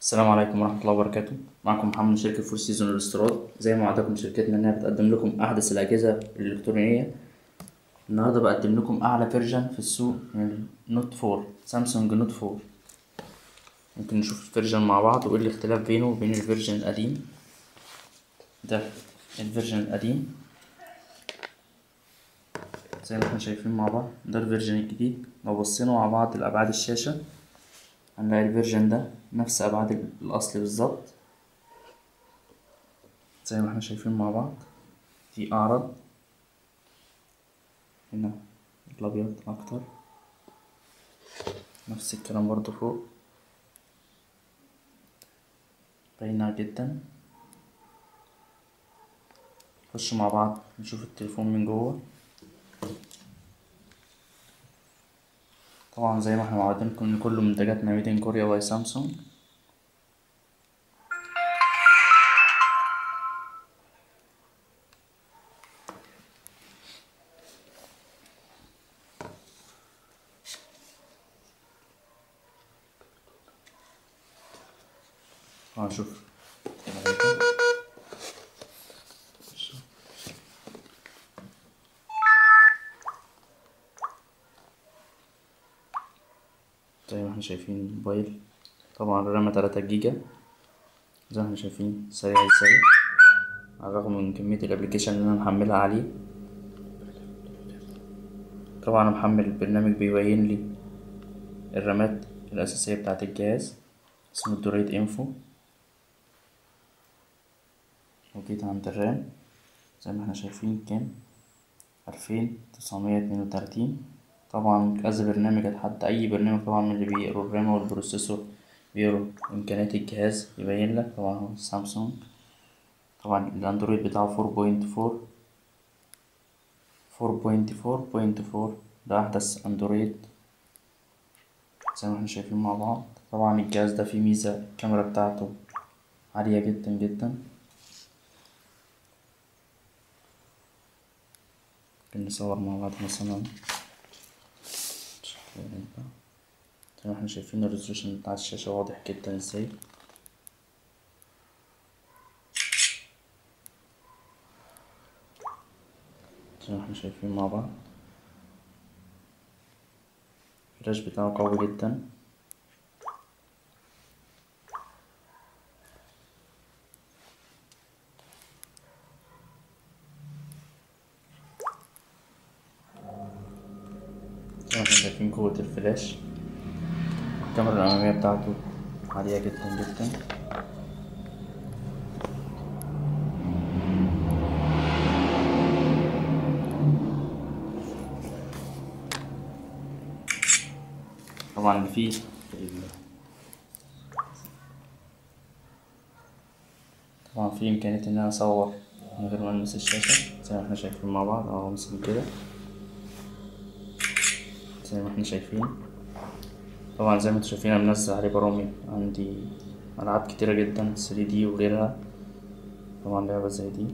السلام عليكم ورحمة الله وبركاته. معكم محمد من شركة فور سيزون للاستيراد. زي ما وعدتكم شركتنا انها بتقدم لكم احدث الاجهزة الالكترونية. النهاردة بقدم لكم اعلى version في السوق من Note 4، سامسونج Note 4. ممكن نشوف ال version مع بعض وايه الاختلاف بينه وبين ال version القديم. ده ال version القديم زي ما احنا شايفين مع بعض، ده ال version الجديد. لو بصينا مع بعض لأبعاد الشاشة هنلاقي ال version ده نفس أبعاد الأصل بالظبط زي ما احنا شايفين مع بعض. في أعرض هنا الأبيض أكتر، نفس الكلام برضو فوق باينة جدا. نخش مع بعض نشوف التليفون من جوه. طبعا زي ما احنا معودينكم ان كل منتجاتنا made in Korea by سامسونج. هنشوف زي ما احنا شايفين الموبايل طبعا رامة 3 جيجا زي ما احنا شايفين، سريع ازاي على الرغم من كمية ال application اللي انا محملها عليه. طبعا انا محمل البرنامج بيبين لي الرامات الاساسية بتاعة الجهاز، اسمه ال Droid Info. وجيت عند ال RAM زي ما احنا شايفين كام، 2932. طبعا كذا برنامج، اتحدى اي برنامج طبعا من اللي بيقروا ال RAM وال processor بيقروا امكانيات الجهاز يبين لك. طبعا هو سامسونج، طبعا الاندرويد بتاعه 4.4 4.4.4، ده احدث اندرويد زي ما احنا شايفين مع بعض. طبعا الجهاز ده فيه ميزة، الكاميرا بتاعته عالية جدا جدا. ممكن نصور مع بعض مثلا زي ما احنا شايفين ال resolution بتاع الشاشة واضح جدا ازاي. زي ما احنا شايفين مع بعض الفلاش بتاعه قوي جدا. زي ما احنا شايفين قوة الفلاش. الكاميرا الأمامية بتاعته عالية جدا جدا. طبعا في إمكانية إن أنا أصور من غير ما ألمس الشاشة زي ما احنا شايفين مع بعض، أهو مثلا كده زي ما احنا شايفين. طبعا زي ما انتم شايفين انا منزل عليه برامج، عندي العاب كتيرة جدا 3D وغيرها. طبعا لعبة زي دي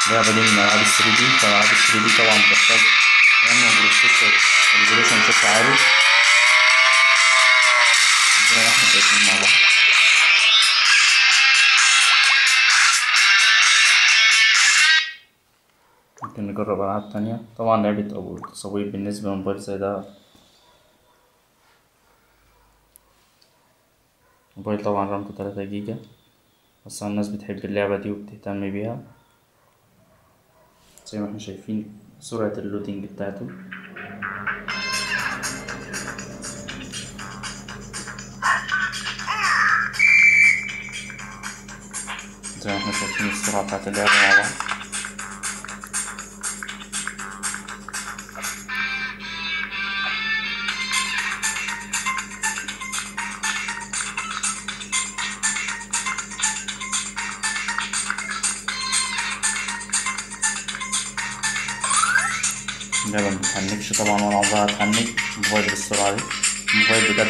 اللعبة دي من ألعاب 3D، فألعاب 3D طبعا بتحتاج RAM و processor resolution شاشة عالي زي ما احنا شايفين مع بعض. ممكن نجرب ألعاب تانية. طبعا لعبة أبو التصوير بالنسبة لموبايل زي ده، موبايل طبعا رامته 3 جيجا، بس الناس بتحب اللعبة دي وبتهتم بيها. زي ما احنا شايفين سرعة ال loading بتاعته. زي ما احنا شايفين السرعة بتاعت اللعبة مع بعض. اللعبة مبتهنكش طبعا ولا عمرها هتهنج. الموبايل بالسرعة دي، الموبايل بجد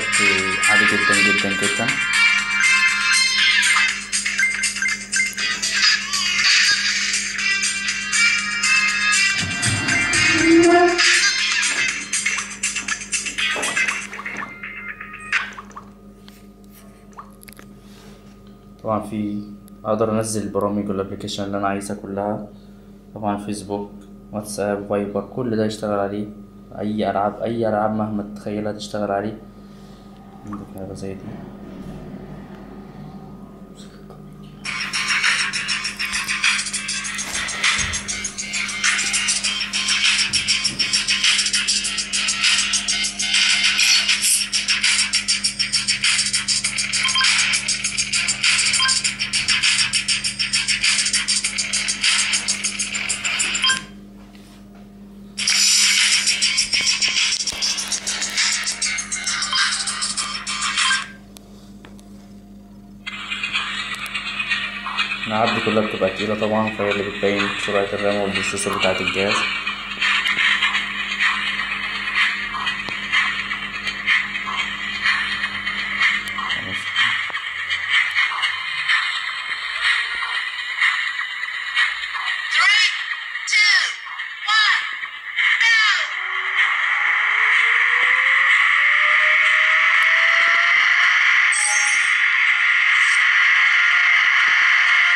عالي جدا جدا جدا. طبعا في اقدر انزل البرامج وال application اللي انا عايزها كلها، طبعا فيسبوك، واتساب، فايبر، كل ده يشتغل عليه. اي العاب، اي العاب مهما تتخيلها تشتغل عليه. عندك لعبة زي دي، الألعاب دي كلها بتبقى تقيلة طبعا، فهي اللي بتبين سرعة ال RAM وال processor بتاعة الجهاز.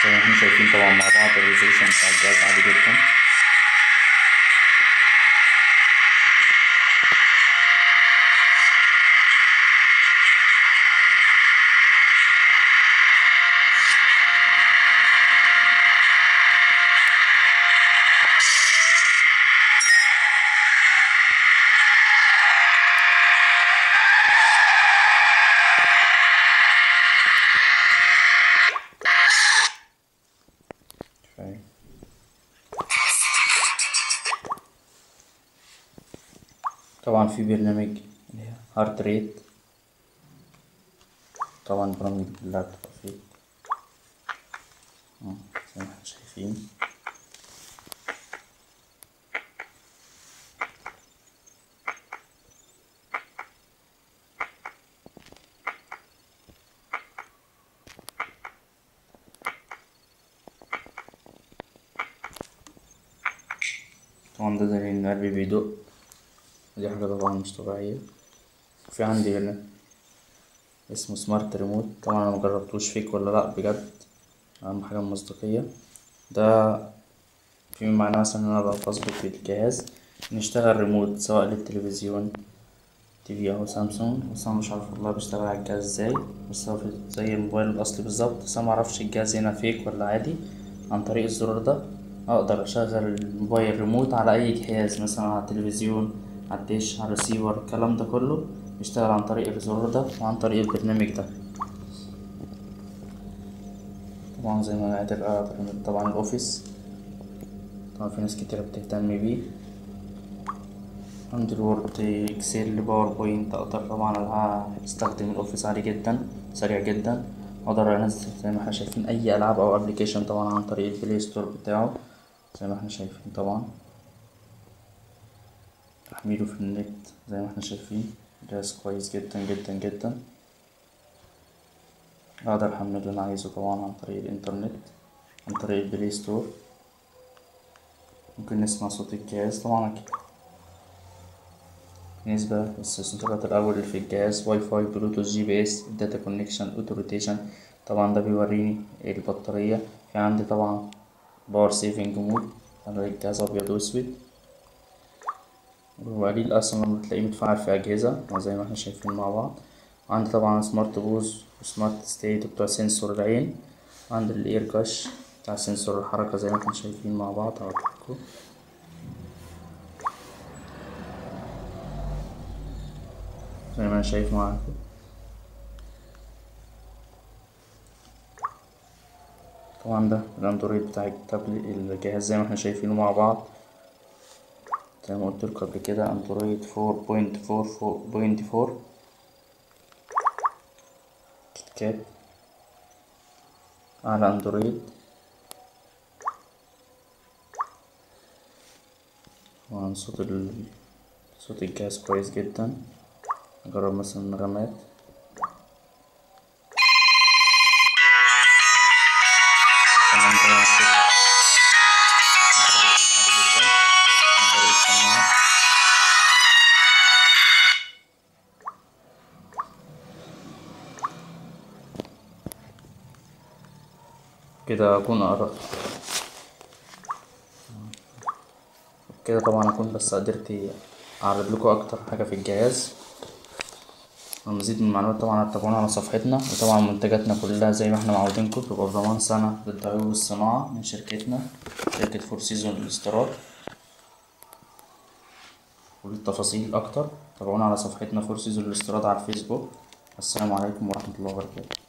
زي ما احنا شايفين طبعا مع بعض ال resolution بتاع الجهاز عالي جدا. طبعا في برنامج heart rate، طبعا برامج كلها بتبقى فيه زي ما احنا شايفين. طبعا ده دليل ان قلبي بيدق، دي حاجة طبعا مش طبيعية. في عندي هنا اسمه smart remote، طبعا انا مجربتوش فيك ولا لا، بجد اهم حاجة المصداقية. ده في معناه مثلا ان انا بظبط في الجهاز نشتغل ريموت سواء للتلفزيون TV او سامسونج، بس انا مش عارف والله بشتغل على الجهاز ازاي، بس هو زي الموبايل الاصلي بالظبط، بس انا معرفش الجهاز هنا fake ولا عادي. عن طريق الزرار ده اقدر اشغل الموبايل ريموت على اي جهاز، مثلا على التلفزيون، على الدش، على الريسيفر، الكلام ده كله بيشتغل عن طريق الزرار ده وعن طريق البرنامج ده. طبعا زي ما انا قادر طبعا ال Office، طبعا في ناس كتيرة بتهتم بيه. عندي ال Word، Excel، PowerPoint، اقدر طبعا استخدم ال Office عالي جدا، سريع جدا. اقدر انزل زي ما احنا شايفين اي العاب او application طبعا عن طريق ال Play Store بتاعه زي ما احنا شايفين. طبعا تحميله في النت زي ما احنا شايفين، جهاز كويس جدا جدا جدا. اقدر احمل اللي انا عايزه طبعا عن طريق الانترنت، عن طريق ال Play Store. ممكن نسمع صوت الجهاز طبعا. بالنسبة للسنسورات الأول اللي في الجهاز، WiFi، Bluetooth، GPS، data connection، auto rotation، طبعا ده بيوريني البطارية. في عندي طبعا power saving mode، على الجهاز أبيض وأسود، وقليل أصلا لما تلاقيه متفعل في أجهزة زي ما احنا شايفين مع بعض. عندي طبعا smart pause و smart state بتوع sensor العين، عندي ال air gush بتاع sensor الحركة زي ما احنا شايفين مع بعض. هوريكم زي ما انا شايف معاكم. طبعا ده الاندرويد بتاع التابلت الجهاز زي ما احنا شايفينه مع بعض. زي ما قلت لكم قبل كده اندرويد 4.4.4 KitKat على اندرويد. طبعا صوت الجهاز كويس جدا. نجرب مثلا النغمات. تمام، طبعا الصوت عالي جدا من طريق السماعة. كده اكون قرأت كده، طبعا اكون بس قدرت اعرض لكم اكتر حاجة في الجهاز. والمزيد من المعلومات طبعا تابعونا على صفحتنا، وطبعا منتجاتنا كلها زي ما احنا معودينكم تبقى بضمان سنة ضد عيوب الصناعة من شركتنا، شركة فور سيزون للاستيراد. وللتفاصيل اكتر تابعونا على صفحتنا فور سيزون للاستيراد على الفيسبوك. السلام عليكم ورحمة الله وبركاته.